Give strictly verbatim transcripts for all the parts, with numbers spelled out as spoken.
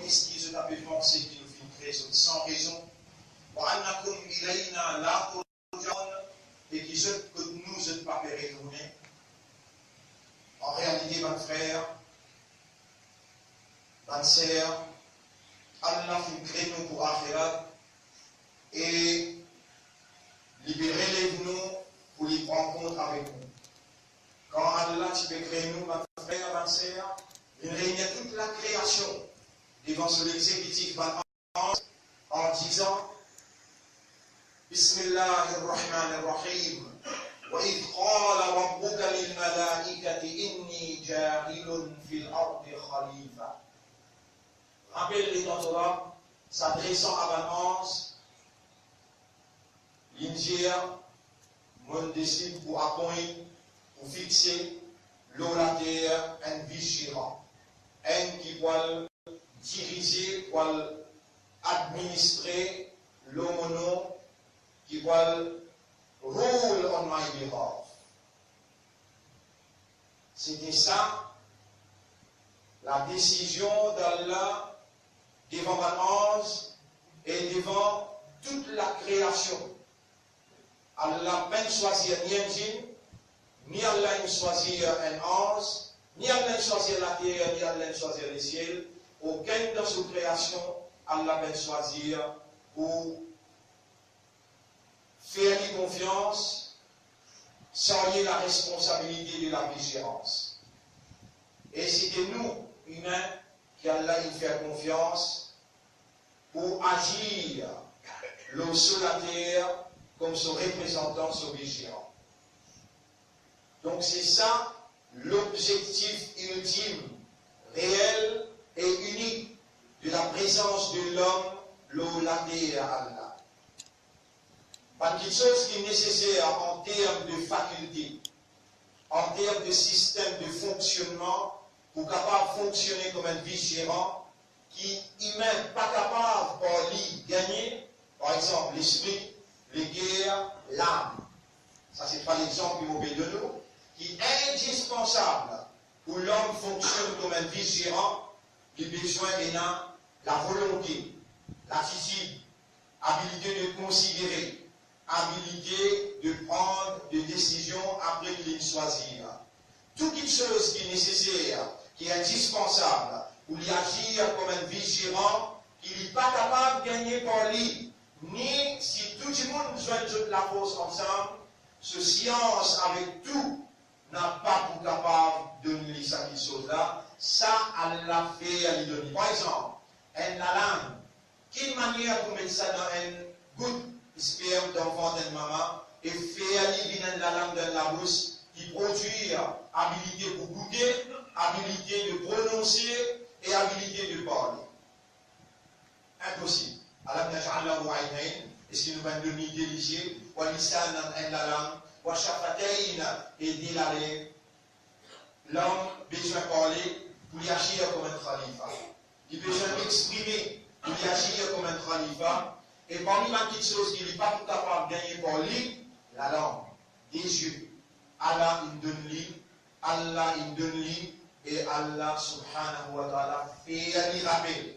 eski zot ape panse ki nou finn kre zot san rezon? Wa annakum ilayna la turja'un, e ki zot kot nou zot pa pe retourne? An realite, bann frer, bann ser, Allah finn kre nou pou axirat, e li pe relev nou pou li pran kont avek nou. Kan Allah ti pe kre nou, bann frer, bann ser, li reini tout lakreasion devan so lexekitif, bann anz, an dizan, Bismillahir Rahmanir Rahim. Wa idh qala rabbuka lil malaikati inni ja'ilun fil ardi khalifa. Rapel letan Torah, s'adresan a bann anz, li dir, mo desid pou apwint, pou fixe lor later enn vis zeran, enn ki pou al dirize, pou al administre lor mo nom, ki pou al rule on my behalf. Sete sa ladesizion d'Allah devan bann anz e devan tout lakreasion. Allah pa'nn swazir ni enn zinn, ni Allah inn swazir enn anz, ni Allah inn swazir later, ni Allah inn swazir lesiel. Okenn dan so kreasion Allah pa'nn swazir pou fer li konfians, sarye laresponsabilite de lavizirans. E sete nou, imin, ki Allah inn fer konfians pou azir lor so later kom so reprezantan, so viziran. Donk, se sa lobzektif iltim, reel e inik de laprezans de lom lor later Allah. Bann kiksoz ki neseser an term de fakilte, an term de sistem de fonksionnman, pou kapav fonksione kom enn viziran, ki imin pa kapav par li gagne, par exanp, lespri, leker, lam. Sa se trwa lexanp ki mo pe donn ou, ki indispansab pou lom fonksionn kom enn viziran, li bezwin ena lavolonte, latitid, abilite de konsidere, abilite de pran de desizion apre ki li swazir. Tou kiksoz ki neseser, ki indispansab pou li azir kom enn viziran, ki li pa kapav gagne par li, ni si tou dimoun zwenn zot lafors ansam, so sians avek tou napa pou kapav donn li sa kiksoz la, sa Allah fer li donn li. Par exanp, enn lalang, ki manier pou met sa dan enn gout sperm dan vant enn mama e fer li vinn enn lalang dan labous ki prodwir abilite pou goute, abilite de prononse e abilite de parle? Inposib. Alam naj'al lahu aynayn, eski nou pa'nn donn li de lizie, wa lisanan, enn lalang, wa shafatayn, e de lalenn? Lom bezwin parle pou li azir kom enn khalifa. Li bezwin exprime pou li azir kom enn khalifa. E parmi bann kiksoz ki li pa pou kapav gagne par li, lalang, de zie. Allah inn donn li, Allah inn donn li, e Allah subhanahu wa ta'ala fer li rapel.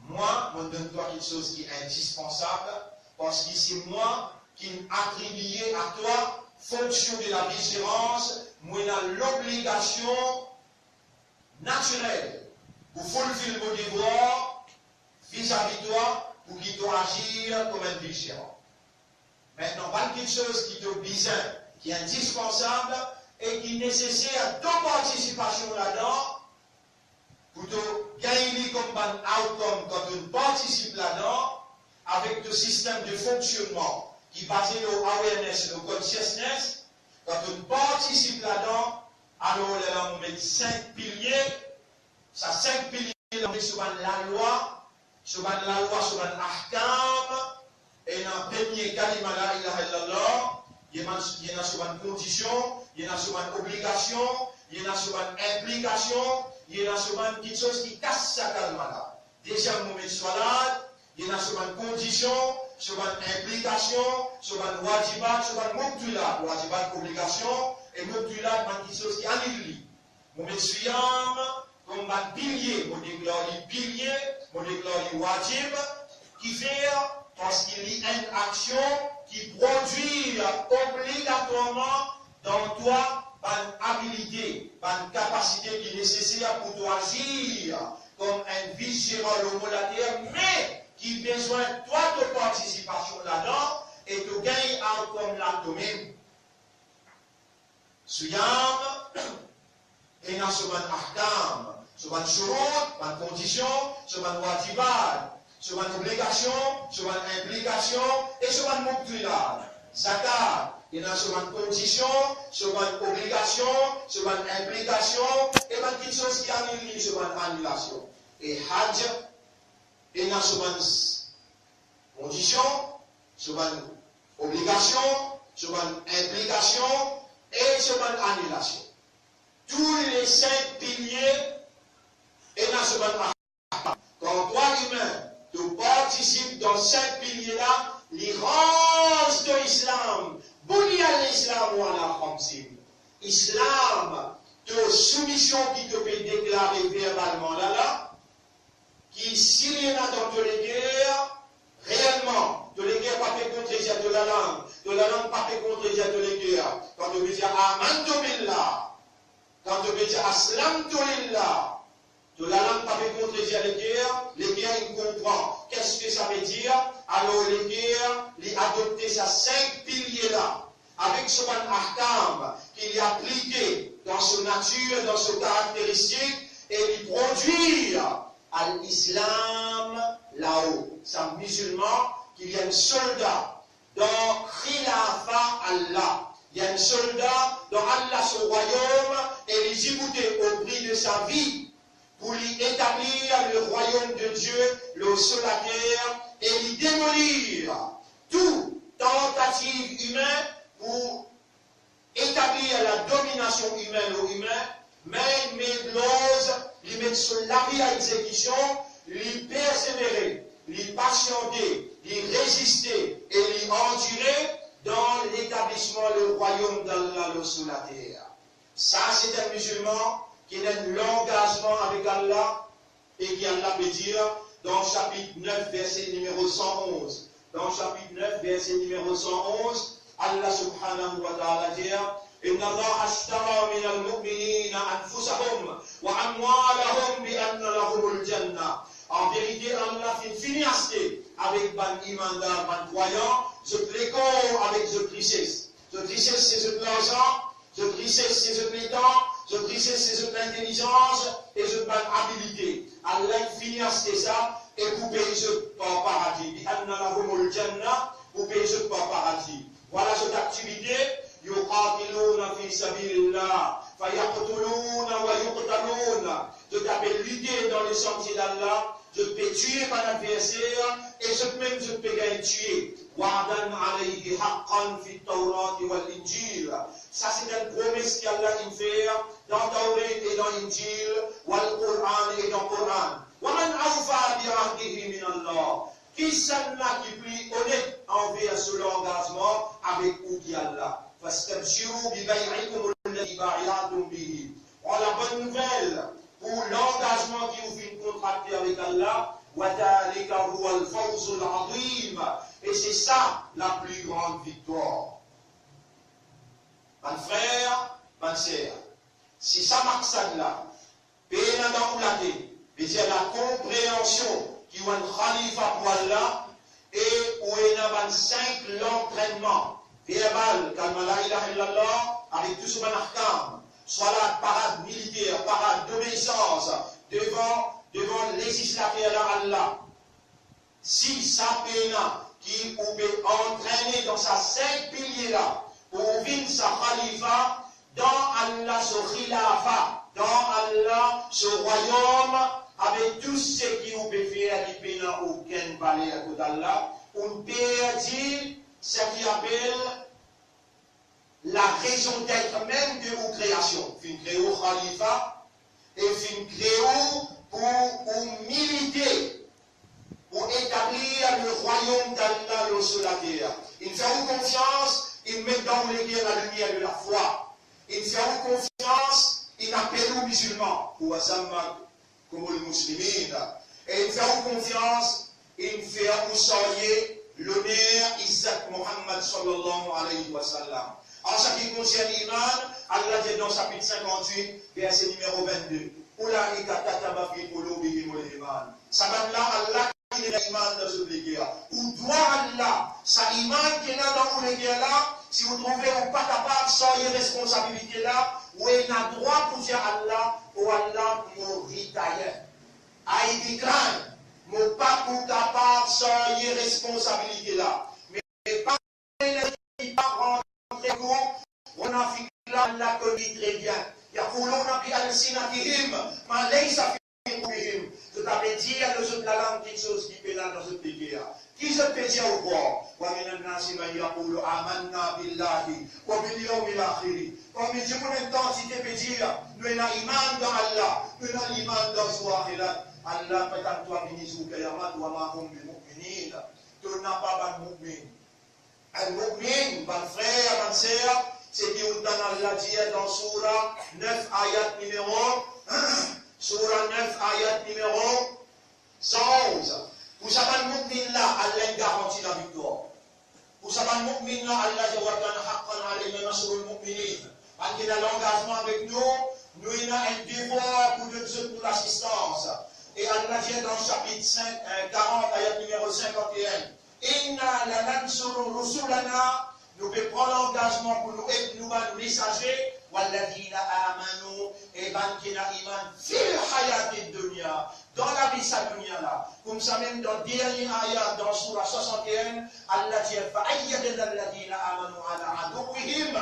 Mwa, mo donn twa kiksoz ki indispansab, parski se mwa ki'nn atribie a twa fonksion de lavizirans, mo ena lobligasion natirel pou fulfil mo devwar vizavi twa, pou ki to azir kom enn viziran. Mintnan, bann kiksoz ki to bizin, ki indispansab e ki neseser to partisipasion ladan, pou to gagn li kom bann outcome kan to partisip ladan, avek to sistem de fonksionnman ki baze lor awareness, lor consciousness, kan to partisip ladan, alor lerla mo met sink pilie, sa sink pilie la, mo met so bann lalwa, so bann lalwa, so bann ahkam, ena premie kalima la ilaha illallah, ena, ena so bann kondision, ena so bann obligasion, ena so bann inplikasion, ena so bann kiksoz ki kas sa kalima la. Deziem, mo met swalat, ena so bann kondision, so bann inplikasion, so bann wajibat, so bann mubtilat, wajibat, obligasion, e mubtilat, bann kiksoz ki anil li. Mo met siyam, kouma bann pilie, mo deklar li pilie, mo deklar li wajib, kifer? Parski li enn aksion ki prodwir obligatwarman dan twa bann abilite, bann kapasite ki neseser pou twa azir kouma enn vis-zeran lor mo later, me ki bizin twa to partisipasion ladan e to gagn outcome la tomem. Siyam ena so bann ahkam, so bann shurut, bann kondision, so bann wajibat, so bann obligasion, so bann inplikasion e so bann mubtilat. Zakat ena so bann kondision, so bann obligasion, so bann inplikasion e bann kiksoz ki anil li, so bann anilasion. E haj ena so bann s-, kondision, so bann obligasion, so bann inplikasion e so bann anilasion. Tou le sink pilie ena so bann ahkam. Kan twa imin, to partisip dan sink pilie la, li ranz to Islam. Buniya al-Islamu ala khamsin. Islam, to soumision ki to pe deklare verbalman la la, ki si li ena dan to leker, reelman, to leker pa pe kontredir to lalang, to lalang pa pe kontredir to leker. Kan to pe dir amantu billah, kan to pe dir aslamtu lillah, to lalang pa pe kontredir leker, leker inn konpran. Keski sa ve dir? Alor leker, li adopte sa sink pilie la. Avek so bann ahkam ki li aplike dan so natir, dan so karakteristik, e li prodwir al-Islam lao, sa mizilman ki li enn solda dan khilafa Allah, li enn solda dan Allah so rwayom, e li diboute o pri de sa vi, pou li etablir le rwayom de Dieu lor so later e li demolir tou tantativ imin pou etablir la dominasion imin lor imin, me li met lord, li met so lavi a egzekision, li persevere, li pasiante, li reziste e li andire dan letablisman le rwayom d'Allah lor so later. Sa se enn mizilman ki ena enn langazman avek Allah, e ki Allah pe dir dan sapit nef, verse nimero san onz. Dan sapit nef, verse nimero san onz, Allah subhanahu wa ta'ala dir, "Inna Allaha ashtara minal mu'minina anfusahum wa amwalahum bi anna lahumul jannah." An verite, Allah finn fini aste avek bann imandar, bann krwayan, zot lekor avek zot rises. Zot rises se zot larzan, zot rises se zot letan, zot rises se zot lintelizans e zot bann abilite. Allah fini aste sa e pou pey zot par paradi. Bi anna lahumul jannah, pou pey zot par paradi. Vwala zot aktivite, yuqatiluna fi sabilillah, fayaqtuluna wa yuqtaluna. Zot apel lite dan lesansie d'Allah, zot pe tue bann adverser e zot mem zot pe gagn tue. Wa'dan alayhi haqqan fit Tawrati wal Injil. Sa se enn promes ki Allah inn fer dan Tawret e dan Injil, wal Quran e dan Quran. Wa man awfa bi ahdihi min Allah. Kisannla ki pli onet anver so langazman avek ou ki Allah? Fastabshiru bi bay'ikum alladhi bay'atum bihi. Pran labonn nouvel pou langazman ki ou finn kontrakte avek Allah, wa dhalika huwal fawzul azim, e se sa lapli gran viktwar. Bann frer, bann ser, si sa maksad la pena dan ou latet, vedir lakonpreansion ki ou enn khalifa pou Allah, e ou ena bann sink lantrennman verbal, kalima la ilaha illallah, avek tou so bann ahkam, swalat, parad militer, parad dobeisans devan, devan lezislater la, Allah. Si sa pena ki ou pe antrene dan sa sink pilie la pou ou vinn sa khalifa, dan Allah so khilafa, dan Allah so rwayom, avek tou seki ou pe fer, li pena okenn valer kot Allah, ou perdi seki apel larezon d'être mem de ou kreasion. Finn kree ou khalifa e finn kree ou pou ou milite pou etablir le rwayom d'Allah lor so later. Inn fer ou konfians, inn met dan ou leker lalimier de lafwa. Inn fer ou konfians, inn apel ou mizilman. Ou sammakumul muslimin. E inn fer ou konfians, inn fer ou sarye loner, izzat Muhammad sallallahu alayhi wa sallam. An sa ki konsern iman, Allah dir dan sapit sinkant-wit, verse nimero vennde, "Ulaika kataba fi qulubihimul iman." Sa bann la, Allah inn ena iman dan zot leker. Ou drwa Allah, sa iman ki ena dan ou leker la, si ou trouve ou pa kapav sarye responsabilite la, ou ena drwa pou dir Allah, "O Allah, mo retire. I decline. Mo pa pou kapav sarye responsabilite la." Me pa ena ki pa rantre kou, wanafik la, Allah konn li tre bien. Yaquluna bi alsinatihim ma laysa fi qulubihim. Zot ave dir lor zot lalang kiksoz ki pena dan zot leker. Ki zot pe dir ou krwar? Wa minan nasi man yaqulu amanna billahi wa bil yawmil akhir. Parmi dimoun enn kantite pe dir, "Nou ena iman dan Allah, nou ena iman dan zour axirat." Allah pe tann twa vini zour kiyamat, "Wa ma hum bimu'minin." To napa bann mu'min. Enn mu'min, bann frer, bann ser, seki ou tann Allah dir dan soura nef ayat nimero, soura nef ayat nimero san onz. Pou sa bann mu'min la, Allah inn garanti laviktwar. Pou sa bann mu'min la, Allah dir, "Wa kana haqqan alayna nasrul mu'minin." Bann ki ena langazman avek nou, nou ena enn devwar pou donn zot nou lasistans. E Allah dir dan sapit sink, eh, karant, ayat nimero sinkant-e-enn, "Inna lanansuru rusulana," nou pe pran langazman pou nou ed nou bann mesaze, "walladhina amanu," e bann ki ena iman, "fil hayatid dunya," dan lavi sa dunya la. Koumsamem dan dernie ayat dan soura swasant-e-enn, Allah dir, "Fa ayyadna alladhina amanu ala aduwwihim,"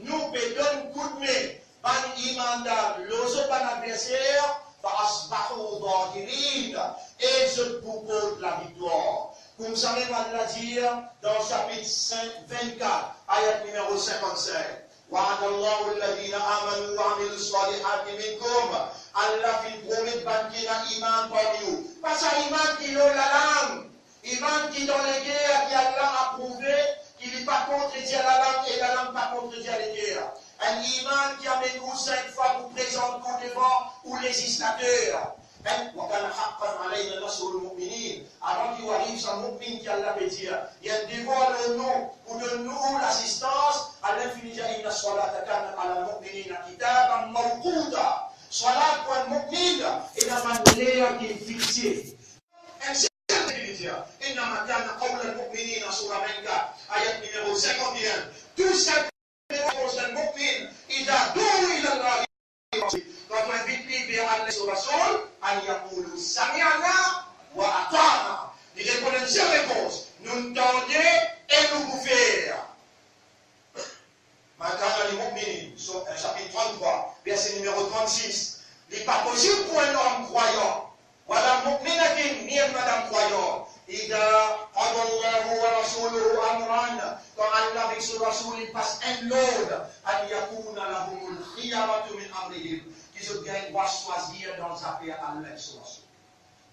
nou pe donn koudme bann imandar lor zot bann adverser, "fa asbahu zahirin," e zot pou port laviktwar. Koumsamem Allah dir dan sapit sink, vennkat, ayat nimero sinkant-sink, "Wa'adallahu alladhina amanu wa amilus salihati minkum." Allah finn promet bann ki ena iman parmi ou. Pa sa iman ki lor lalang, iman ki dan leker, ki Allah aprouve, ki li pa kontredir lalang e lalang pa kontredir leker. Enn iman ki amenn ou sink fwa pou prezant ou devan ou lezislater. Enn, "wa kana haqqan alayna nasrul mu'minin." Avan ki ou ariv sa mu'min ki Allah pe dir, li enn devwar lor nou pou donn nou lasistans, Allah finn dir, "Inna salata kanat alal mu'minina kitaban mawquta." Salat pou enn mu'min ena bann ler ki fixe. Enn sel ki li dir, "Innama kana qawlal mu'minina," soura vennkat, ayat nimero sinkant-e-enn. Tou sinpleman, konsern mu'min, "iza du'u ilallahi," kan ou invit li ver Allah e so Rasoul, "an yaqulu sami'na wa ata'na." Li reponn enn sel repons, "Nou tande e nou pou fer." Ma kana lil mu'minin, so, eh, sapit tranntrwa, verse nimero trannsis. Li pa posib pou enn om krwayan, wala mu'minatin, ni enn madam krwayan, iza qadallahu wa rasuluhu amran, kan Allah avek so Rasoul inn pas enn lord, an yakuna lahumul khiyaratu min amrihim, ki zot gagn drwa swazir dan zafer Allah ek so Rasoul.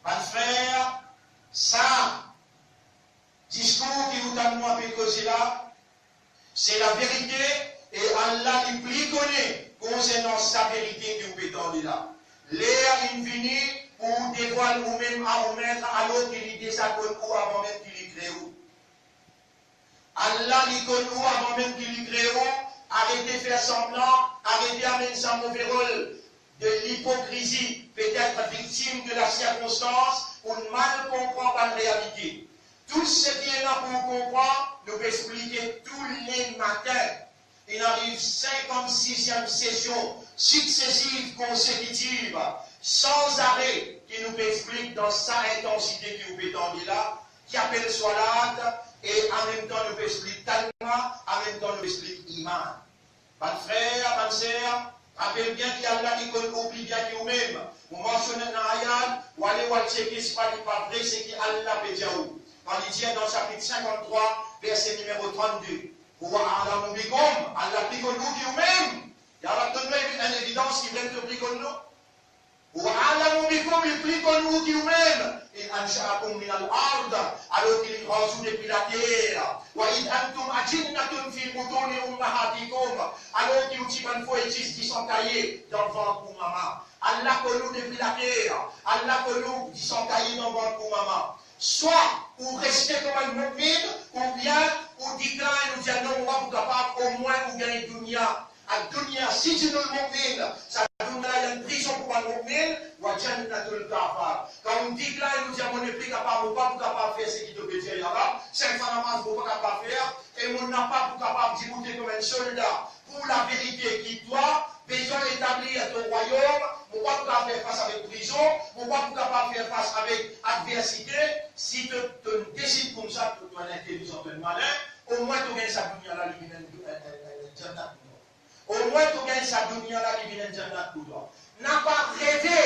Bann frer, sa diskour ki ou tann mwa pe koze la, se laverite, e Allah li pli kone konsernan sa verite ki ou pe tande la. Ler inn vini pou ou devwal oumem a ou met, alor ki li deza konn ou avan mem ki li kre ou. Allah li konn ou avan mem ki li kre ou. Arete fer sanblan, arete amenn sa move rol de lipokrizi, petet viktim de la sirkonstans, ou mal konpran bann realite. Tou seki ena pou ou konpran, nou pe explike tou le matin. Inn ariv sinkant-sisiem sesion siksesiv, konsekitiv, san zare, ki nou pe explik dan sa intansite ki ou pe tande la, ki apel swalat, e anmemtan nou pe explik kalima, anmemtan nou pe explik iman. Bann frer, bann ser, rapel bien ki Allah li konn ou pli bien ki oumem. Ou mansionn enn ayat, ou ale ou al tcheke si pa li pa vre seki Allah pe dir ou. Kan li dir dan sapit sinkant-trwa, verse nimero trannde, "Huwa a'lamu bikum," Allah pli konn ou ki oumem. Li ava donn nou enn evidans ki vremem to pli konn nou. "Huwa a'lamu bikum," li pli konn ou ki oumem. E ansha'akum minal ard, alor ki li pran zot depi later. Wa idh antum ajinnatun fi butuni ummahatikum, alor ki zot ti bann foetis disan kaye dan vant ou mama. Allah konn ou depi later, Allah konn ou disan kaye dan vant ou mama. Swa ou reste kouma enn mu'min, oubien ou decline, ou dir non, mo pa pou kapav, omwin ou gagn dunya. Ad-dunya sijnul mu'min, sa dunya la enn prizon pou bann mu'min, wa jannatul kafar. Kan ou decline, ou dir mo nepli kapav, mo pa pou kapav fer seki to pe dir, ya Rab, sink fwa namaz mo pa kapav fer, e mo napa pou kapav diboute kouma enn solda pou laverite ki twa bizin etablir to rwayom, mo pa pou kapav fer fas avek prizon, mo pa pou kapav fer fas avek adversite. Si to, to desid koumsa, to, to enn intelizan, to enn malin, omwin to gagn sa dunya la, li vinn enn, enn, enn, enn jannat pou twa. Omwin to gagn sa dunya la, li vinn enn jannat pou twa. Napa reve,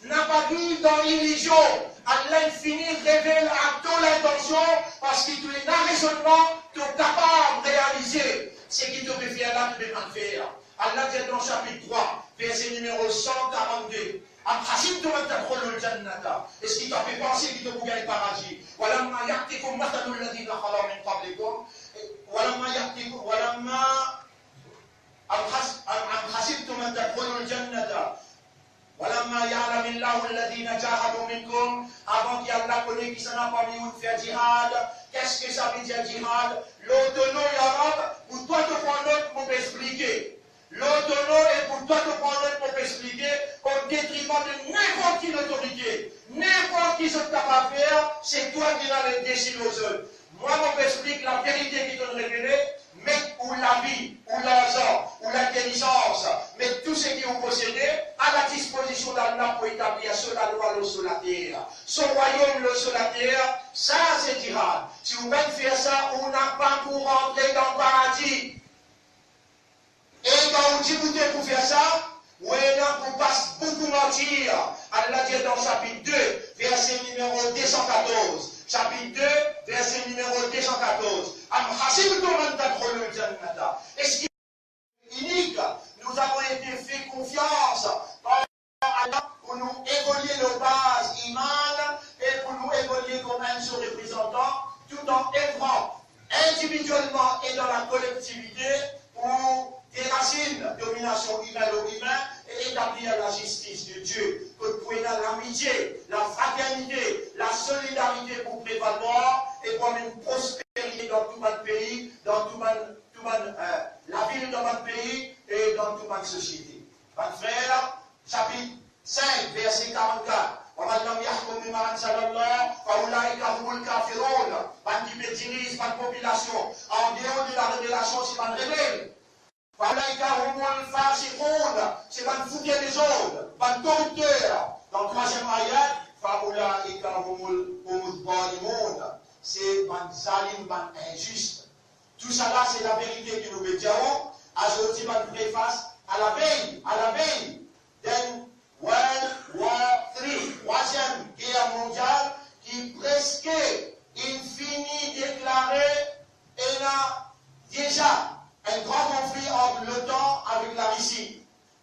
napa viv dan ilizion. Allah inn fini revel a to lintansion, parski to ena rezonnman, to kapav realize seki to pe fer la, to pe mal fer. Allah dir dan sapit trwa, verse nimero san karannde, Am hasibtum an tadkhulul jannata, eski to pe panse ki to pou gagn paradi? Walamma ya'tikum mathalul ladhina khalaw min qablikum, walamma ya'tikum, walamma Am has-, am, am hasibtum an tadkhulul jannata, walamma ya'lamillahu alladhina jahadu minkum, avan ki Allah kone kisannla parmi zot fer jihad. Keski sa vedir jihad? Lor to nom, ya Rab, pou twa to pran not, mo pe explike. Lor to nom e pou twa to pran not, mo pe explike, o detriman de ninport ki lotorite, ninport ki zot kapav fer, se twa ki ena ledesi lor zot. Mwa, mo pe explik laverite ki to'nn revele, met ou lavi, ou larzan, ou lintelizans, met tou seki ou posede a ladispozision d'Allah pou etablir so lalwa lor so later, so rwayom lor so later, sa se jihad. Si ou pa'nn fer sa, ou napa pou rantre dan paradi. E kan ou diboute pou fer sa, ou ena pou pas boukou martir. Allah dir dan sapit de, verse nimero de san katorz. Sapit de, verse nimero de san katorz. Am hasibtum an tadkhulul jannata. Eski inik, nous avons été fait confiance par Allah pou nou evolie lor baz iman e pou nou evolie kouma enn so reprezantan, tout an evran individielman e dan lakolektivite pou derasinn dominasion imin lor imin e etablir lazistis de Die, kot pou ena lamitie, lafraternite, lasolidarite pou prevalwar e pou amenn prosperite dan tou bann pei, dan tou bann, tou bann, eh, lavil, dan bann pei e dan tou bann sosiete. Bann frer, sapit sink, verse karannkat, Wa man lam yahkum bima anzalallah, fa ulaika humul kafirun. Bann ki pe diriz bann popilasion an deor de larevelasion, se bann rebel. Fa ulaika humul fasiqun, se bann fouter dezord, bann koripter. Dan trwaziem ayat, fa ulaika humul, humuz zalimun, se bann zalim, bann inzis. Tousala se laverite ki nou pe dir ou azordi, bann prefas a lavey, a lavey. Then World War Three, Trwaziem Ger Mondial, ki preske inn fini deklare, ena deza enn gran konfli ant l'OTAN avek Larisi.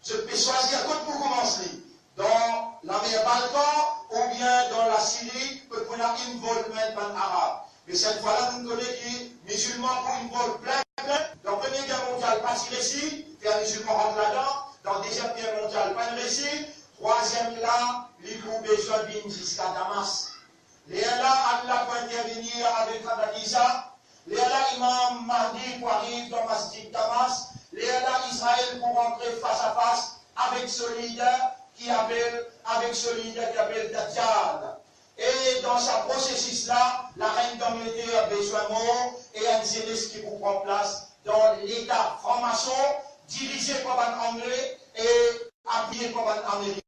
Zot pe swazir kot pou koumans li, dan lamer Balkan oubien dan Lasiri, kot pou ena involvement bann Arab. Me set fwa la, nou kone ki mizilman pou involve plin, plin. Dan Premie Ger Mondial, pa ti resi fer mizilman rant ladan. Dan Deziem Ger Mondial, pa'nn resi. Trwaziem la, li pou bizin vinn ziska Damas. Lerla Allah pou intervenir avek Hazrat Isa. Lerla Imam Mahdi pou ariv dan Masjid Damas. Lerla Izrael pou rantre fas a fas avek so lider ki apel, avek so lider ki apel Dajjal. E dan sa prosesis la, larenn Angleter bizin mor e enn zenes ki pou pran plas dan leta franmason, dirize par bann Angle e apiye par bann Ameriken.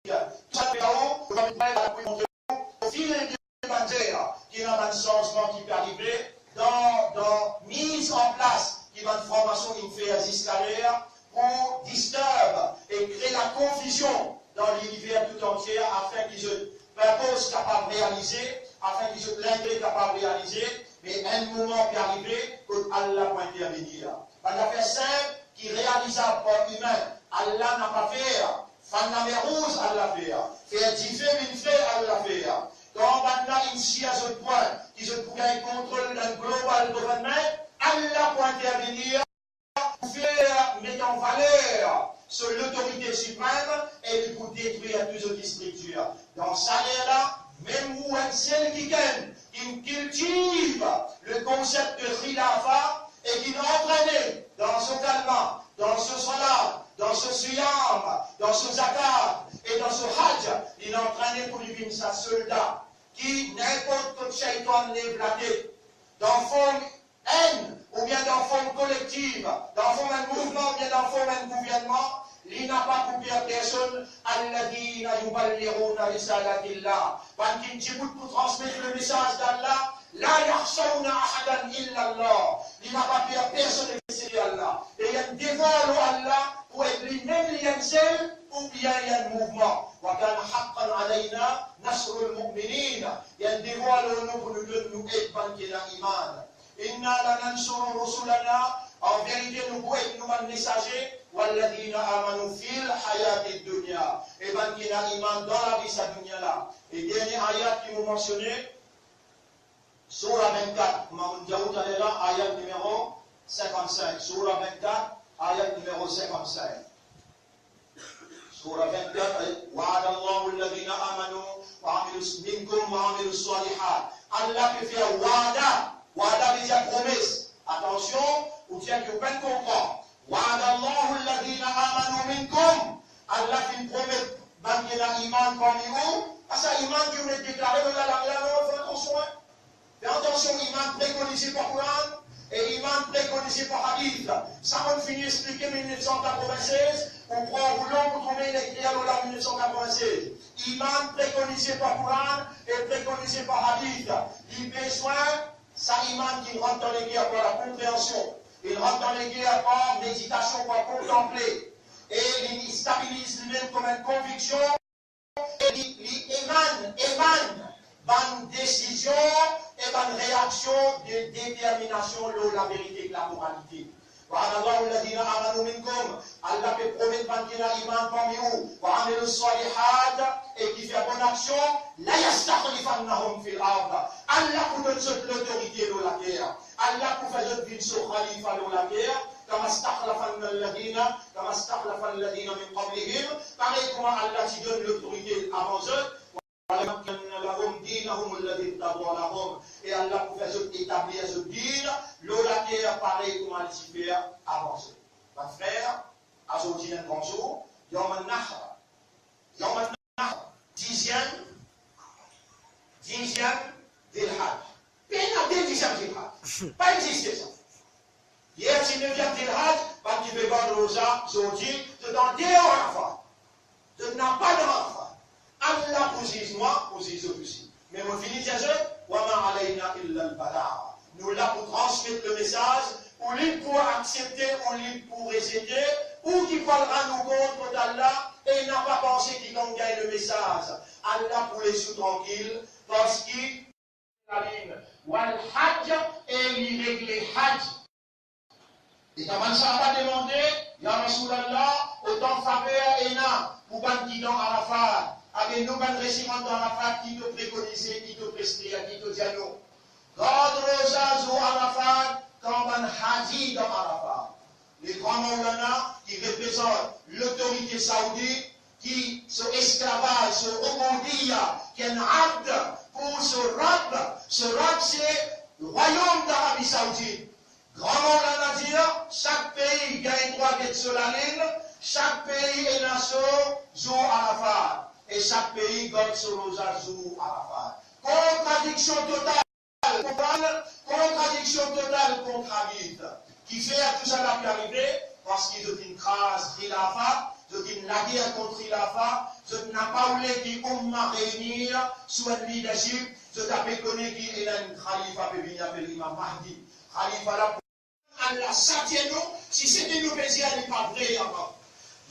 Tou sa nou pe dir, nou pa pou montre ou, o fil de bann zer, ki ena bann sanzman ki pe arive dan, dan miz an plas ki bann franmason inn fer ziska ler pou disturb e kre lakonfizion dan liniver toutantie, afin ki zot purpose kapav realize, afin ki zot lintere kapav realize. Me enn moman pe arive kot Allah pou intervenir. Bann zafer sinp ki realizab par imin, Allah napa fer. Fann Lamer Rouz, Allah fer. Fer dife vinn fre, Allah si a zot pwin, ki zot pou gagn kontrol dan global government, Allah pou intervenir, pou fer met an valer so lotorite siprem e li pou detrir tou zot striktir. Dan sa ler la, mem ou enn sel kikenn ki kiltiv le konsep de khilafa e ki antrene dan so kalma, dan so salat, dan so siyam, dan so zakat e dan so haj, li antrene pou li vinn sa solda ki ninport kot shaytan lev latet, dan form enn, oubien dan form kolektiv, dan form enn mouvman, oubien dan form enn gouvernman, li napa pou per personn, alladhina yuballighuna risalatillah, bann ki dibout pou transmet le mesaz d'Allah, la yakhshawna ahadan illa Allah, li napa per personn exsepte Allah. E li devwa lor Allah pou ed li mem li enn sel, oubien li enn mouvman. Wa kana haqqan alayna nasrul mu'minin, li devwa lor nou pou nou donn nou ed bann ki ena iman. Inna lanansuru rusulana, an verite nou pou ed nou bann mesaze, walladhina amanu fil hayatid dunya, e bann ki ena iman dan lavi sa dunya la. E dernie ayat ki mo mansione, Soura vennkat, kouma mo dir ou taler la, ayat nimero sinkant-sink. Soura vennkat, ayat nimero sinkant-sink. Soura vennkat, ayat, wa'adallahu alladhina amanu wa amilus, minkum wa amilus salihat. Allah pe fer wa'ada. Wa'ada vedir promes. Atansion, ou dir ki ou pa'nn konpran. Wa'adallahu alladhina amanu minkum. Allah finn promet bann ki ena iman parmi ou. Sa iman ki ou deklare lor lalang la, non, fer atansion, hein. Fer atansion, iman prekonize par Koran e iman prekonize par hadith. Sa mo'nn fini explike mil nef san katrovin-sez, ou pran ou lon pou trouve li ekrir lor la mil nef san katrovin-sez. Iman prekonize par Koran e prekonize par hadith. Li bizin sa iman ki rant dan leker par lakonpreansion, li rant dan leker par meditasion, par kontanple, e li stabiliz limem kouma enn konviksion. E li, li emann, emann bann desizion e bann reaksion de determinasion lor laverite ek lamoralite. Wa'adallahu alladhina amanu minkum, Allah pe promet bann ki ena iman parmi ou, wa amilus salihat, e ki fer bonn aksion, la yastakhlifannahum fil ard, Allah pou donn zot lotorite lor later. Allah pou fer zot vinn so khalifa lor later, kama stakhlafa alladhina, kama stakhlafa alladhina min qablihim, parey kouma Allah ti donn lotorite avan zot, wa la yumakkinanna lahum dinahum alladhi irtada lahum, e Allah pou fer zot etablir zot din lor later parey kouma li ti fer avan zot. Bann frer, azordi enn gran zour, Yawm an-Nahr. Yawm an-Nahr, diziem, diziem Zilhaj. Pena de diziem Zilhaj. Pa existe sa. Yer ti neviem Zilhaj, bann ki pe gard roza, zordi, zot andeor Arafat. Zot napa dan Arafat. Allah pou ziz mwa, pou ziz zot osi. Me mo fini dir zot, wa ma alayna illa al-balagh. Nou la pou transmet lemesaz, ou lib pou aksepte, ou lib pou rezete, ou ki pou al rann ou kont kot Allah, e napa panse ki kan ou gagn lemesaz, Allah pou les ou trankil, parski lalinn, wal hajj, e li regle hajj. E kan bann sahaba demande, ya Rasoulullah, otan faver ena pou bann ki dan Arafat, abe nou bann residan dan Arafat, ki to prekonize, ki to preskrib, ki to dir nou? Gard roza zour Arafat, kan bann haji dan Arafat. Le gran Maulana ki reprezant lotorite saoudi, ki so esklavaz, so uboudiya, ki enn abd pou so Rab, so Rab se Rwayom Larabi Saoudit. Gran Maulana dir, sak pei gagn drwa get so lalinn, sak pei ena so zour Arafat, e sak pei gard so roza zour Arafat. Kontradiksion total. Konprann, kontradiksion total kont hadith. Kifer tousala pe arive? Parski zot inn kraz khilafa, zot inn lager kont khilafa, zot napa oule ki oumma reini sou enn leadership, zot ape kone ki ena enn khalifa pe vini, apel Imam Mahdi. Khalifa la pou Allah satie nou, si seki nou pe dir li pa vre avan.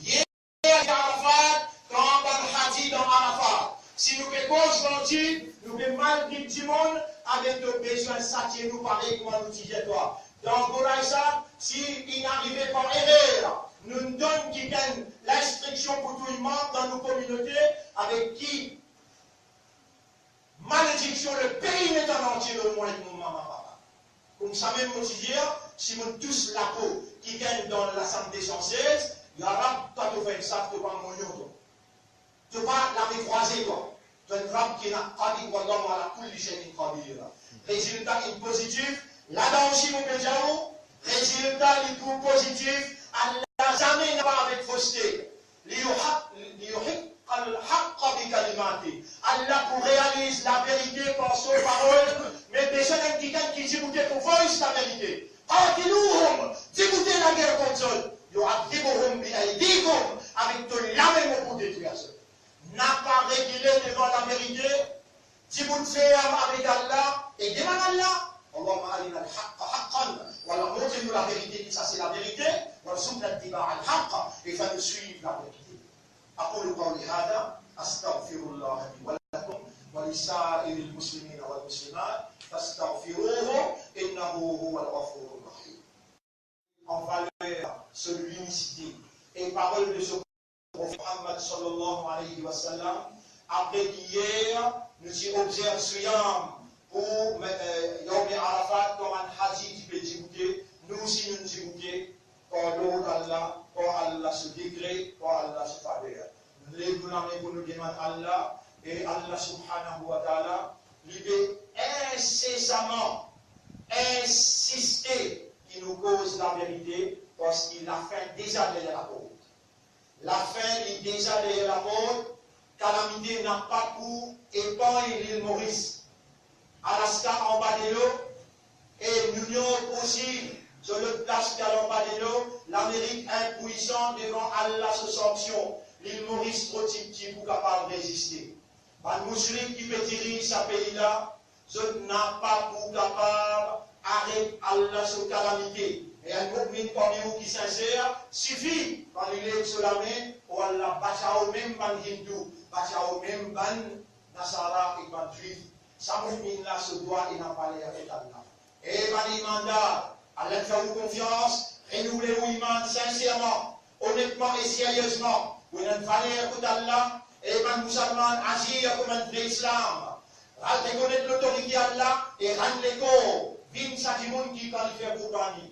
Yer Arafat, kan bann haji dan Arafat. Si nou pe koz manti, nou pe maltret dimoun, abe to bizin satie nou parey kouma nou ti dir twa. Dan Goray sa, si inn arive par erer, nou donn kikenn linstriksion pou tou dimoun dan nou kominote, avek ki malediksion le omwin ek mo mama papa. Koumsamem mo ti dir, si mo tous lapo kikenn dan Lasam de san sez, ya Rab, twa to fer enn saf, to pa mouyon twa. To pa lame krwaze twa. To enn Rab ki ena qadir, wallahu ala kulli shay'in qadir. Rezilta inn pozitif, ladan osi mo pe dir ou, rezilta li pou pozitif, Allah zame napa avek foste. Liyuhaq-, liyuhiqqal haqqa bi kalimati. Allah pou realiz laverite par so parol, me bezwen enn kikenn ki diboute pou voice laverite. Qatiluhum, diboute lager kont zot. Yu'adhibuhum bi aydikum, avek to lame mo pou detrir zot. Napa rekile devan laverite, dibout ferm avek Allah e demann Allah, Allahumma arinal haqqa haqqan, ya Allah, montre nou laverite ki sa se laverite, warzuqna ittiba'al haqq, e fer nou swiv laverite. أقول قولي هذا، أستغفر الله لي ولكم ولسائر المسلمين والمسلمات، فاستغفروه إنه هو الغفور الرحيم. En valeur, so luminisite e parol de so Profet Muhammad sallallahu alayhi wa sallam. Apre ki yer, nou ti obzerv siyam pou, eh, Yawm Arafat, kouma bann haji ti pe diboute, nou osi nou diboute, par lord Allah, par Allah so dekre, par Allah so faver. Nou lev nou lame pou nou demann Allah, e Allah subhanahu wa ta'ala, li pe insesaman insiste ki nou koz laverite, parski lafin deza deryer laport. Lafin li deza deryer laport, kalamite napa pou epangn Lil Moris. Alaska anba delo, e New York osi, zot lot plas ki al anba delo, Lamerik inpwisan devan Allah so sanksion. Lil Moris tro tipti pou kapav reziste. Bann moushrik ki pe diriz sa pei la, zot napa pou kapav aret Allah so kalamite. E enn mo'min parmi ou ki sinser, sifi kan li lev so lame, o Allah, bachaw mem bann Hindou, bachaw mem bann Nasara ek bann Zwif. Sa mo'min la so dwa ena valer kot Allah. E bann imandar, Allah fer ou konfians, renouvle ou iman sinserman, onetman e seriezman, pou ena valer kot Allah, e bann mousalman azir kouma enn vre Islam. Al rekonet lotorite Allah e rann lekor, vinn sa dimoun ki kalife pou gagn.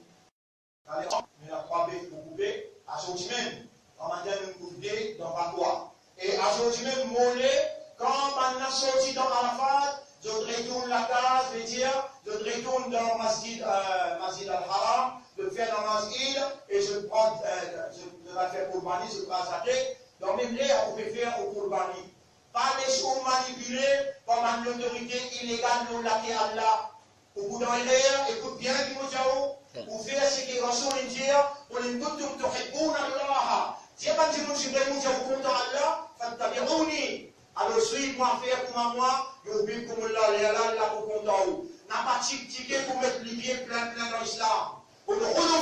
Kale, nou ena trwa bef pou koupe, asorti mem. Gramatin nou koup de, dan pakwa. E asorti mem, mole, kan bann la sorti dan Arafat, zot retourn lakaz, vedir, zot retourn dan Masjid, eh, Masjid Al-Haram, zot fer namaz Eid, e zot pran, eh, zot, zot al fer kourbani, zot raz latet, dan mem ler ou pe fer ou kourbani. Pa les ou manipile par bann lotorite ilegal lor later Allah. Ou pou dan erer, ekout bien ki mo dir ou, ou fer seki Rasoul inn dir, "Qul in kuntum tuhibbuna Allah." Dir bann dimoun, si vremem ou kontan Allah, "fattabi'uni." Alor swiv mwa, fer kouma mwa, yuhbibkumullah, lerla Allah pou kontan ou. Napa tiktike pou met lipie plin plin dan Islam. Udkhulu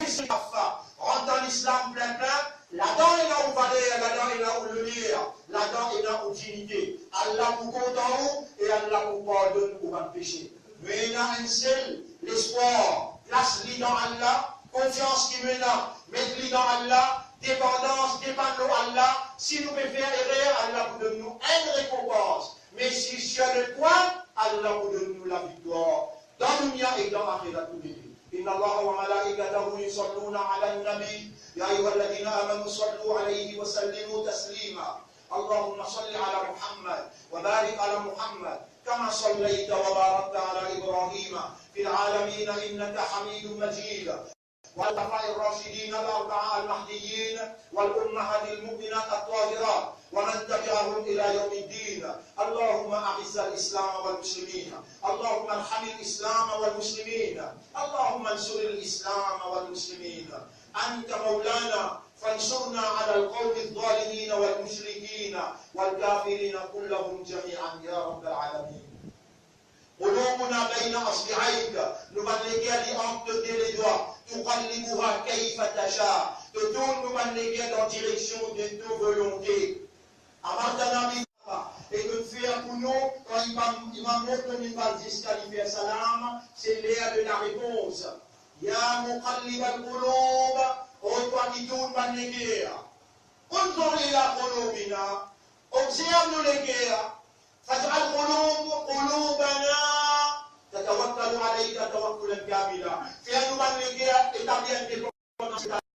fis-silmi kaffa, rant dan Lislam plin plin, ladan ena ou valer, ladan ena ou loner, ladan ena ou dignite. Allah pou kontan ou e Allah pou pardonn ou bann pese. Nou ena enn sel lespwar, plas li dan Allah, konfians ki nou ena, met li dan Allah, depandans, depann lor Allah. Si nou pe fer erer, Allah pou donn nou enn rekonpans. Me si sir le twin, Allah pou donn nou laviktwar dan dunia e dan axirat toulede. Inna Allaha wa malaikatahu yusalluna alan nabi, ya ayyuhalladhina amanu sallu alayhi wa sallimu taslima. Allahumma salli ala Muhammad wa barik ala Muhammad, kama sallayta wa barakta ala Ibrahima fil alamina innaka Hamidum Majid. والخلفاء الراشدين الأربعة المهديين والأمهات المؤمنات الطاهرات ومن تبعهم إلى يوم الدين. اللهم أعز الإسلام والمسلمين. اللهم ارحم الإسلام والمسلمين. اللهم انصر الإسلام والمسلمين. أنت مولانا فانصرنا على القوم الظالمين والمشركين والكافرين كلهم جميعا يا رب العالمين. Qulubuna bayna isbi'ayk, nou bann leker li ant to de ledwa, tuqallibuha kayfa tasha, to tourn nou bann leker dan direksion de to volonte. Amartana bi, e to fer pou nou, kan imam, imam mont nou minbar ziska li fer salam, se ler de larepons. Ya muqallibal qulub, o twa ki tourn bann leker. Unzur ila qulubina, obzerv nou leker. Faj'al qulub, qulubana, Natawakkalu alayka tawakkulan kamila. Fer nou bann leger etabli enn